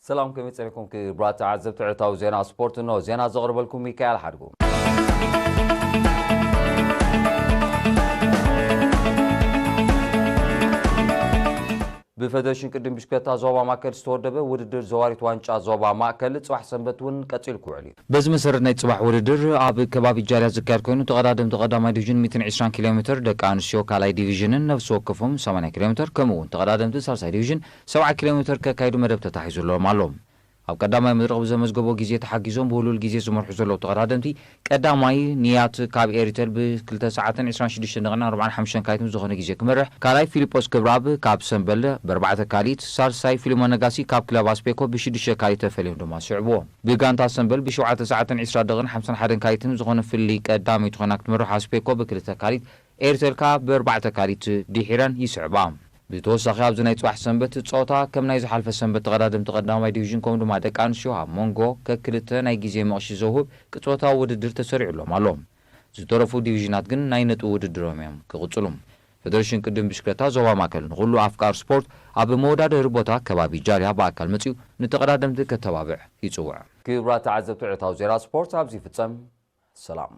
ሰላም፣ ከመይ ጸኒሕኩም ክቡራት ተዓዘብቲ ዕለታዊ ዜና ስፖርት? እንሆ ዜና ዘቕርበልኩም ሚካኤል ሓድጉ። ብፌደሬሽን ቅድም ብሽክለታ ዞባ ማእከል ዝተወደበ ውድድር ዘዋሪት ዋንጫ ዞባ ማእከል ጽባሕ ሰንበት እውን ቀጺሉ ክውዕል እዩ። በዚ መሰረት ናይ ጽባሕ ውድድር ኣብ ከባቢ ጃልያ ዝካየድ ኮይኑ፣ ተቐዳደምቲ ቀዳማይ ዲቪዥን ሚእትን ዕስራን ኪሎ ሜትር፣ ደቂ ኣንስትዮ ካልኣይ ዲቪዥንን ነፍሲ ወከፎም ሰማንያ ኪሎ ሜትር፣ ከምኡ እውን ተቐዳደምቲ ሳልሳይ ዲቪዥን ሰብዓ ኪሎ ሜትር ከካይዱ መደብ ተታሒዙሎም ኣሎ። ኣብ ቀዳማይ መድረኽ ብዘመዝገቦ ግዜ ተሓጊዞም ብህሉል ግዜ ዝመርሑ ዘለዉ ተቐዳደምቲ፣ ቀዳማይ ንያት ካብ ኤሪተል ብ ክልተ ሰዓትን ዕስራን ሽዱሽተን ደቂቕን ኣርባዓን ሓሙሽተን ካይትን ዝኾነ ግዜ ክመርሕ፣ ካልኣይ ፊሊጶስ ክብረኣብ ካብ ሰምበል ብ ኣርባዕተ ካሊት፣ ሳልሳይ ፊልሞን ነጋሲ ካብ ክለብ ኣስፔኮ ብ ሽዱሽተ ካሊት ተፈልዮም ድማ ስዕብዎ። ብጋንታ ሰምበል ብ ሸውዓተ ሰዓትን ዕስራ ደቂቕን ሓምሳን ሓደን ካሊትን ዝኾነ ፍልልይ ቀዳመይቲ ኮይና ክትመርሕ ኣስፔኮ ብ ክልተ ካሊት፣ ኤሪተል ከኣ ብ ኣርባዕተ ካሊት ድሒረን ይስዕባ። ብተወሳኺ ኣብዚ ናይ ጽባሕ ሰንበት ጸወታ ከም ናይ ዝሓልፈ ሰንበት ተቐዳደምቲ ቀዳማይ ዲቪዥን ከምኡ ድማ ደቂ ኣንስትዮ ኣብ መንጎ ከክልተ ናይ ግዜ መቕሺ ዘውህብ ቅጽበታዊ ውድድር ተሰሪዑሎም ኣሎ። ዝተረፉ ዲቪዥናት ግን ናይ ነጥቢ ውድድሮም እዮም ክቕጽሉ። ፌደሬሽን ቅድም ብሽክለታ ዞባ ማእከል ንኹሉ ኣፍቃር ስፖርት ኣብ መወዳደሪ ቦታ ከባቢ ጃልያ ብኣካል መጺኡ ንተቐዳደምቲ ከተባብዕ ይጽውዕ። ክቡራት ተዓዘብቲ ዕለታዊ ዜና ስፖርት ኣብዚ ይፍጸም። ሰላም።